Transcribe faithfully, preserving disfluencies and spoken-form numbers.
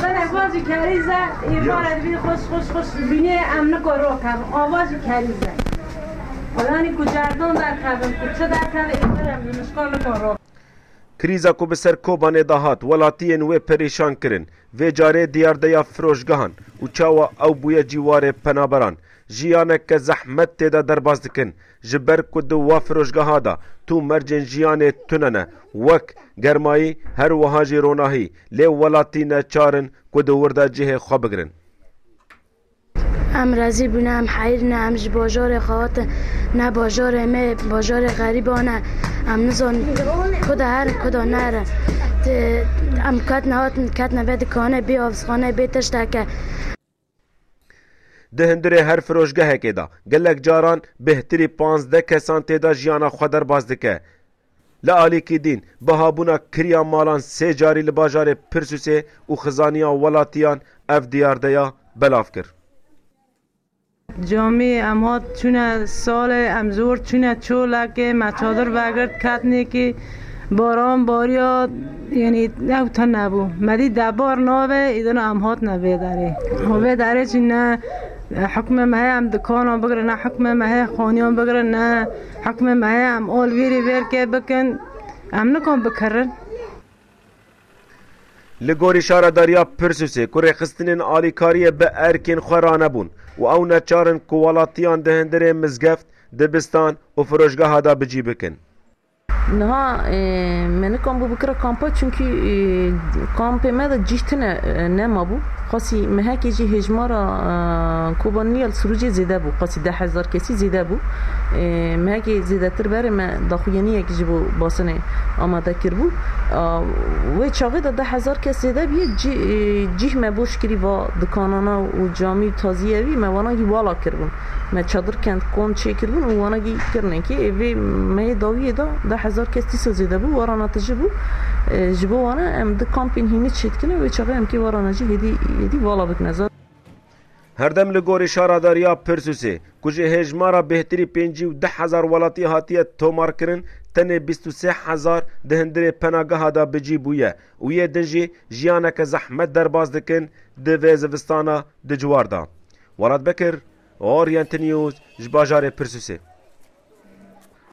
Bene, vajî kerîze, îvare dibî xweş, xweş, xweş bînê em niko rokevin. Avajî kerîze. Yanî ku cerdan derkevin, ku çi derkevin, îvare em bi nişka niko rok. Krîza ku bi ser Kobanê de hat, welatiyên wê perîşan kirin. Vê carê diyardeya firoşgehan û çawa ew bûye cîwarê penaberan. Jiyaneke zehmet tê de derbas dikin. Ji ber ku di wa firoşgeha de tû mercên jiyanê tune ne, wek germayî, her wiha jî ronahî, lê welatî neçar in ku di wir de cihê xwe bigirin. Em rezîl bûne, em heyr ne, em ji bajarê xwe hatin, ne bajarê me, bajarê xerîban e. Em nizan ku de herin, ku de nerin. Ti-, em ketine hatin, ketine vê dikanê, bê avizxanê, bê tişteke. Di hundirê her firoşgehekê de gelek caran bêhtirî panzdeh kesan tê de jiyana xwe derbas dike. Li alîkî din, bihabûna kiriya malan sê carî li bajarê Pirsûsê û xizaniya welatiyan ev diyardeya belav kir. Camî em hat çûne salê, em zor çûne çolekê, me çadir vegirt, ketnêkî baran bariya, yanî ew tune bû. Me dî debar navê, îdina em hatine vê derê. Vê derê jî ne hukmê me heye em dikanan bigirin, ne hukmê me heye xaniyan bigirin, ne hukmê me heye em alvîrî vêrkê bikin. Em nikan bikirin. Li gorî şaredariya Pirsûsê ku rêxistinên alîkariyê bi erkên xwe ranebûn û ew neçar in ku welatiyan di hundirê mizgeft, dibistan û firoşgeha de bi cî bikin. Niha, e, me nikan bû bikira kampa, çunkî, e, kampê me de cîh tune, e, nemabû. Qasî mehekê jî hêjmara, e, Kobanî ya li Sirûcê zêde bû, qasî deh hezar kesî zêde bû. E, mehekê zêdetir berê me daxuyaniyek ji bo basinê amade kiribû. A, wê çaxê de deh hezar kes zêde bûye, cî-, e, cîh me boş kirî va dikanana û camî û taziyevî me wana gî wala kiribûn. Me çadir kend kon çêkiribûn û wana gî kirine ki ê vê mehê dawiyê de deh hezar kes dîsa zêde bû, warana tije bû. E, ji bo wana em di kampên hînî çêdikine, wê çaxê em kê warana jî hêdî, hêdî vala bikine. Herdem li gorî şaredariya Pirsûsê, ku ji hêjmara bêhtirî pêncî û deh hezar welatî hatiye tomarkirin, tenê bîst û sê hezar di hundirê penageha de bi cî bûye û yê din jî jiyaneke zehmet derbas dikin di vê zivistana di ciwar de. Welat Bekir, Orient News, ji bajarê Pirsûsê.